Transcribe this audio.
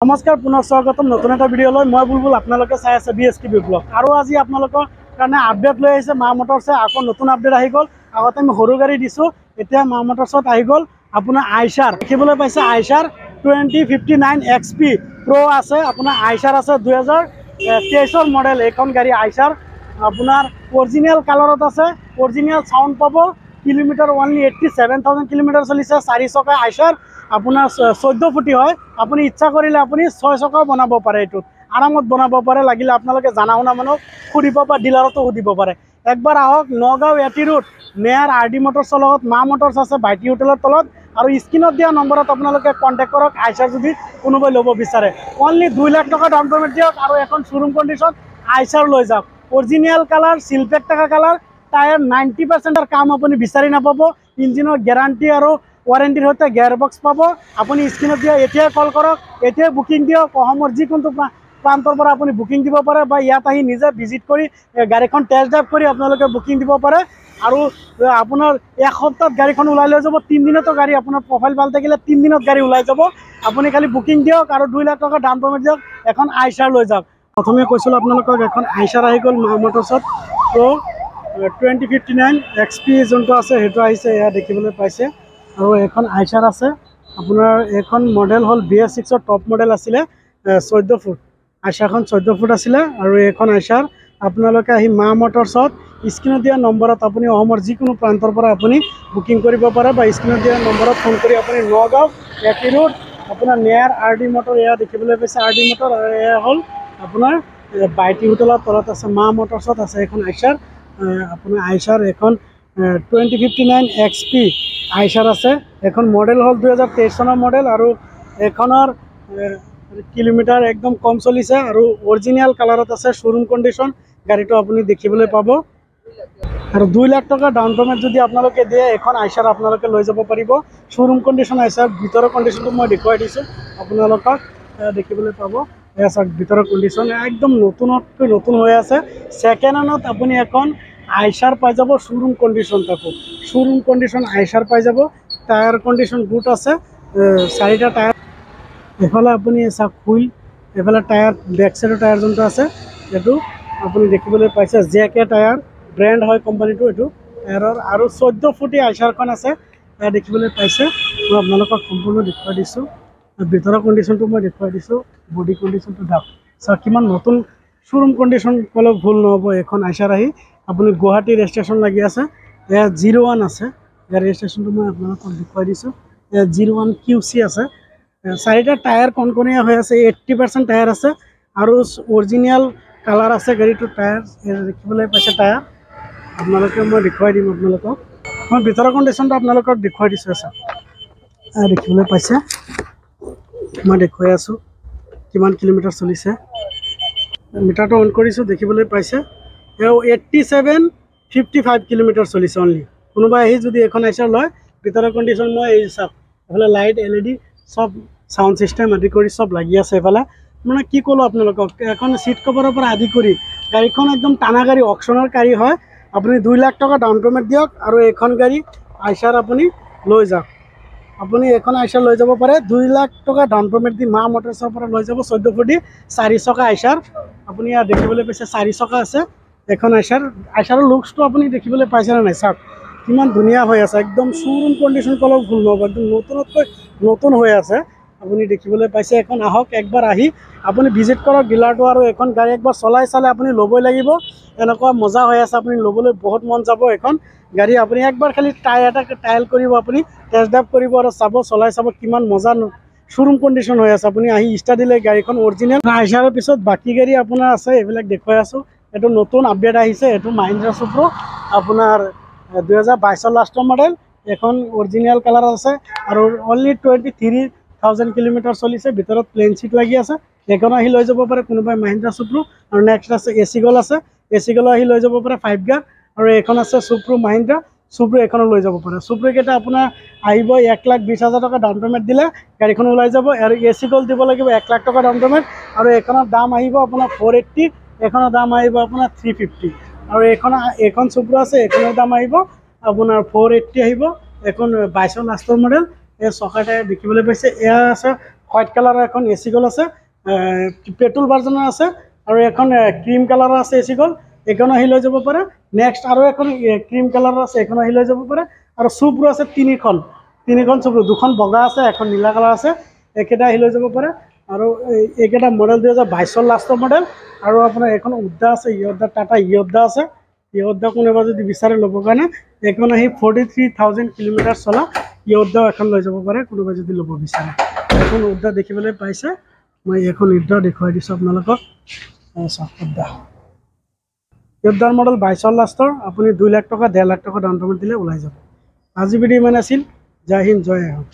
নমস্কাৰ, পুনৰ স্বাগতম নতুন এটা ভিডিঅ'লৈ। মই বুলবুল, আপোনালোকে চাই আছে B S K B blog. আৰু আজি আপোনালোকৰ কাৰণে আপডেট লৈ আহিছে মা মটৰ্ছে। আকৌ নতুন আপডেট আহি গ'ল। আগতে আমি সৰু গাড়ী দিছোঁ, এতিয়া মা মটৰ্ছত আহি গ'ল আপোনাৰ আইচাৰ। দেখিবলৈ পাইছে আইচাৰ 2059 XP প্ৰ' আছে। আপোনাৰ আইচাৰ আছে 2023ৰ মডেল। এইখন গাড়ী আইচাৰ আপোনাৰ অৰিজিনেল কালাৰত আছে, অৰিজিনেল চাউণ্ড পাব। কিলোমিটাৰ অনলি 87,000 কিলোমিটাৰ চলিছে। চাৰি চকা আইচাৰ, আপোনাৰ 14 ফুটি হয়। আপুনি ইচ্ছা কৰিলে আপুনি ছয় চকাও বনাব পাৰে, এইটোত আৰামত বনাব পাৰে। লাগিলে আপোনালোকে জানা শুনা মানুহক সুধিব বা ডিলাৰতো সুধিব পাৰে। একবাৰ আহক নগাঁও এটি ৰোড, নেয়াৰ আৰ ডি মটৰ্ছৰ লগত মা মটৰ্ছ আছে, ভাইটি হোটেলৰ তলত। আৰু স্ক্ৰীণত দিয়া নম্বৰত আপোনালোকে কণ্টেক্ট কৰক। আইচাৰ যদি কোনোবাই ল'ব বিচাৰে, অনলি 2 লাখ টকা ডাউন পে'মেণ্ট দিয়ক আৰু এখন শ্ব'ৰুম কণ্ডিশ্যন আইচাৰ লৈ যাওক। অৰিজিনেল কালাৰ, চিলপেক থকা কালাৰ, টায়াৰ 90%ৰ কাম আপুনি বিচাৰি নাপাব। ইঞ্জিনৰ গেৰাণ্টি আৰু ৱাৰেণ্টিৰ সৈতে গিয়াৰ বক্স পাব। আপুনি স্ক্ৰীণত দিয়া এতিয়াই কল কৰক, এতিয়াই বুকিং দিয়ক। অসমৰ যিকোনো প্ৰান্তৰ পৰা আপুনি বুকিং দিব পাৰে বা ইয়াত আহি নিজে ভিজিট কৰি গাড়ীখন টেষ্ট ড্ৰাইভ কৰি আপোনালোকে বুকিং দিব পাৰে। আৰু আপোনাৰ এসপ্তাহত গাড়ীখন ওলাই লৈ যাব। 3 দিনতো গাড়ী আপোনাৰ প্ৰফাইল ভাল থাকিলে 3 দিনত গাড়ী ওলাই যাব। আপুনি খালি বুকিং দিয়ক আৰু 2 লাখ টকা ডাউন পে'মেণ্ট দিয়ক, এখন আইচাৰ লৈ যাওক। প্ৰথমে কৈছিলোঁ আপোনালোকক, এখন আইচাৰ আহি গ'ল মা মটৰ্ছত। ত' 2059 XP যোনটো আছে সেইটো আহিছে, এয়া দেখিবলৈ পাইছে। আৰু এখন আইচাৰ আছে আপোনাৰ, এইখন মডেল হ'ল BS 6ৰ টপ মডেল আছিলে, 14 ফুট। আইচাৰখন 14 ফুট আছিলে। আৰু এইখন আইচাৰ আপোনালোকে আহি মা মটৰ্ছত স্ক্ৰীণত দিয়া নম্বৰত আপুনি অসমৰ যিকোনো প্ৰান্তৰ পৰা আপুনি বুকিং কৰিব পাৰে বা স্ক্ৰীণত দিয়া নম্বৰত ফোন কৰি আপুনি নগাঁও এটি ৰোড, আপোনাৰ নেয়াৰ আৰ ডি মটৰ, এয়া দেখিবলৈ পাইছে আৰ ডি মটৰ। আৰু এয়া হ'ল আপোনাৰ বাইটি হোটেলৰ তলত আছে, মা মটৰ্ছত আছে এইখন আইচাৰ। আপোনাৰ আইচাৰ এখন 2059 XP Eicher আছে। এখন মডেল হ'ল 2023 চনৰ মডেল আৰু এইখনৰ কিলোমিটাৰ একদম কম চলিছে আৰু অৰিজিনেল কালাৰত আছে, শ্ব'ৰুম কণ্ডিশ্যন গাড়ীটো আপুনি দেখিবলৈ পাব। আৰু 2 লাখ টকা ডাউন পে'মেণ্ট যদি আপোনালোকে দিয়ে, এখন আইচাৰ আপোনালোকে লৈ যাব পাৰিব। শ্ব'ৰুম কণ্ডিশ্যন আইচাৰ, ভিতৰৰ কণ্ডিশ্যনটো মই দেখুৱাই দিছোঁ আপোনালোকক। দেখিবলৈ পাব, এয়া চাওক, ভিতৰৰ কণ্ডিশ্যন একদম নতুনতকৈ নতুন হৈ আছে। ছেকেণ্ড হেণ্ডত আপুনি এখন আইচাৰ পাই যাব, শ্ব'ৰুম কণ্ডিশ্যন, তাকো শ্ব'ৰুম কণ্ডিশ্যন আইচাৰ পাই যাব। টায়াৰ কণ্ডিশ্যন গুড আছে, চাৰিটা টায়াৰ। এইফালে আপুনি চাওক হুইল, এইফালে টায়াৰ, বেক চাইডৰ টায়াৰ যোনটো আছে সেইটো আপুনি দেখিবলৈ পাইছে। জে কে টায়াৰ ব্ৰেণ্ড হয় কোম্পানীটো এইটো টায়াৰৰ। আৰু 14 ফুটি আইচাৰখন আছে, এয়া দেখিবলৈ পাইছে। মই আপোনালোকক সম্পূৰ্ণ দেখুৱাই দিছোঁ। ভিতৰৰ কণ্ডিশ্যনটো মই দেখুৱাই দিছোঁ, বডি কণ্ডিশ্যনটো দাক চাওক কিমান নতুন, শ্ব'ৰুম কণ্ডিশ্যন ক'লেও ভুল নহ'ব। এইখন আইচাৰ আহি আপুনি গুৱাহাটী ৰেজিষ্ট্ৰেশ্যন লাগি আছে। এয়া 01 আছে, ইয়াৰ ৰেজিষ্ট্ৰেশ্যনটো মই আপোনালোকক দেখুৱাই দিছোঁ। এয়া 01 QC আছে। চাৰিটা টায়াৰ কণকণীয়া হৈ আছে, 80% টায়াৰ আছে আৰু অৰিজিনেল কালাৰ আছে গাড়ীটোৰ। টায়াৰ দেখিবলৈ পাইছে, টায়াৰ আপোনালোকে মই দেখুৱাই দিম আপোনালোকক। মই ভিতৰৰ কণ্ডিশ্যনটো আপোনালোকক দেখুৱাই দিছোঁ। ছাৰ, দেখিবলৈ পাইছে, মই দেখুৱাই আছোঁ কিমান কিলোমিটাৰ চলিছে। মিটাৰটো অন কৰিছোঁ, দেখিবলৈ পাইছে 8755 কিলোমিটাৰ চলিছে অনলি। কোনোবাই আহি যদি এখন আইচাৰ লয়, ভিতৰৰ কণ্ডিশ্যন মই এই চাওক, এইফালে লাইট, LED চব, চাউণ্ড চিষ্টেম আদি কৰি চব লাগি আছে এইফালে। মানে কি ক'লোঁ আপোনালোকক, এখন চিট কভাৰৰ পৰা আদি কৰি গাড়ীখন একদম টানা গাড়ী, অকশ্যনৰ গাড়ী হয়। আপুনি 2 লাখ টকা ডাউন পে'মেণ্ট দিয়ক আৰু এইখন গাড়ী আইচাৰ আপুনি লৈ যাওক। আপুনি এইখন আইচাৰ লৈ যাব পাৰে 2 লাখ টকা ডাউন পে'মেণ্ট দি, মা মটৰ্ছৰ পৰা লৈ যাব। 14 ফুটি চাৰি চকা আইচাৰ, আপুনি ইয়াত দেখিবলৈ পাইছে চাৰি চকা আছে এইখন আইচাৰ। আইচাৰৰ লুকছটো আপুনি দেখিবলৈ পাইছেনে নাই চাওক, কিমান ধুনীয়া হৈ আছে। একদম শ্ব'ৰুম কণ্ডিশ্যন ক'লেও ভুল নহ'ব, একদম নতুনতকৈ নতুন হৈ আছে, আপুনি দেখিবলৈ পাইছে। এখন আহক, একবাৰ আহি আপুনি ভিজিট কৰক ডিলাৰটো আৰু এখন গাড়ী একবাৰ চলাই চালে আপুনি ল'বই লাগিব। এনেকুৱা মজা হৈ আছে, আপুনি ল'বলৈ বহুত মন যাব। এখন গাড়ী আপুনি একবাৰ খালি ট্ৰাই এটা ট্ৰায়েল কৰিব, আপুনি টেষ্ট ড্ৰাইভ কৰিব আৰু চাব, চলাই চাব কিমান মজা, শ্ব'ৰুম কণ্ডিশ্যন হৈ আছে। আপুনি আহি ষ্টাৰ্ট দিলে গাড়ীখন অৰিজিনেল আইচাৰৰ পিছত বাকী গাড়ী আপোনাৰ আছে, এইবিলাক দেখুৱাই আছোঁ। এইটো নতুন আপডেট আহিছে, এইটো মাহিন্দ্ৰা চুপ্ৰ, আপোনাৰ 2022ৰ লাষ্টৰ মডেল। এখন অৰিজিনেল কালাৰ আছে আৰু অনলি 23,000 কিলোমিটাৰ চলিছে। ভিতৰত প্লেন চিট লাগি আছে। এইখনো আহি লৈ যাব পাৰে কোনোবাই মাহিন্দ্ৰা চুপ্ৰ। আৰু নেক্সট আছে এ চি গ'ল আছে, এ চি গ'লো আহি লৈ যাব পাৰে ফাইভ গিয়াৰ। আৰু এইখন আছে চুপ্ৰ, মাহিন্দ্ৰা চুপ্ৰ, এইখনো লৈ যাব পাৰে। চুপ্ৰকেইটা আপোনাৰ আহিব 1,20,000 টকা ডাউন পে'মেণ্ট দিলে গাড়ীখন ওলাই যাব আৰু এ চি গ'ল দিব লাগিব 1 লাখ টকা ডাউন পে'মেণ্ট। আৰু এইখনৰ দাম আহিব আপোনাৰ 480, এইখনৰ দাম আহিব আপোনাৰ 350। আৰু এইখন চুপ্ৰ আছে, এইখনৰ দাম আহিব আপোনাৰ 480 আহিব। এইখন 22ৰ লাষ্টৰ মডেল। এই চকা টায়াৰ দেখিবলৈ পাইছে। এয়া আছে হোৱাইট কালাৰৰ এখন এচি গ'ল আছে, পেট্ৰল ভাৰ্জনৰ আছে আৰু এখন ক্ৰীম কালাৰৰ আছে এচি গ'ল, এইখনো আহি লৈ যাব পাৰে। নেক্সট আৰু এখন ক্ৰীম কালাৰৰ আছে, এইখনো আহি লৈ যাব পাৰে। আৰু চুপ্ৰো আছে তিনিখন, তিনিখন চুপ্ৰো, দুখন বগা আছে, এখন নীলা কালাৰ আছে, এইকেইটা আহি লৈ যাব পাৰে। আৰু এইকেইটা মডেল 2022ৰ লাষ্টৰ মডেল। আৰু আপোনাৰ এইখন উদ্যা আছে, ইয়দ্দা, টাটা ইয়দ্দা আছে। ইয়দ্দা কোনোবা যদি বিচাৰে ল'বৰ কাৰণে, এইখন আহি 43,000 কিলোমিটাৰ চলা ইয়দ্দাও এখন লৈ যাব পাৰে কোনোবাই যদি ল'ব বিচাৰে। এখন উদ্যা দেখিবলৈ পাইছে, মই এইখন উদ্যা দেখুৱাই দিছোঁ আপোনালোকক। চাওক উদ্যা, ইয়দ্দাৰ মডেল 22ৰ লাষ্টৰ, আপুনি 2 লাখ টকা, 1.5 লাখ টকা ডাউন পে'মেণ্ট দিলে ওলাই যাব। আজি ভিডিঅ' ইমান আছিল। জয় হিন্দ, জয় আহোম।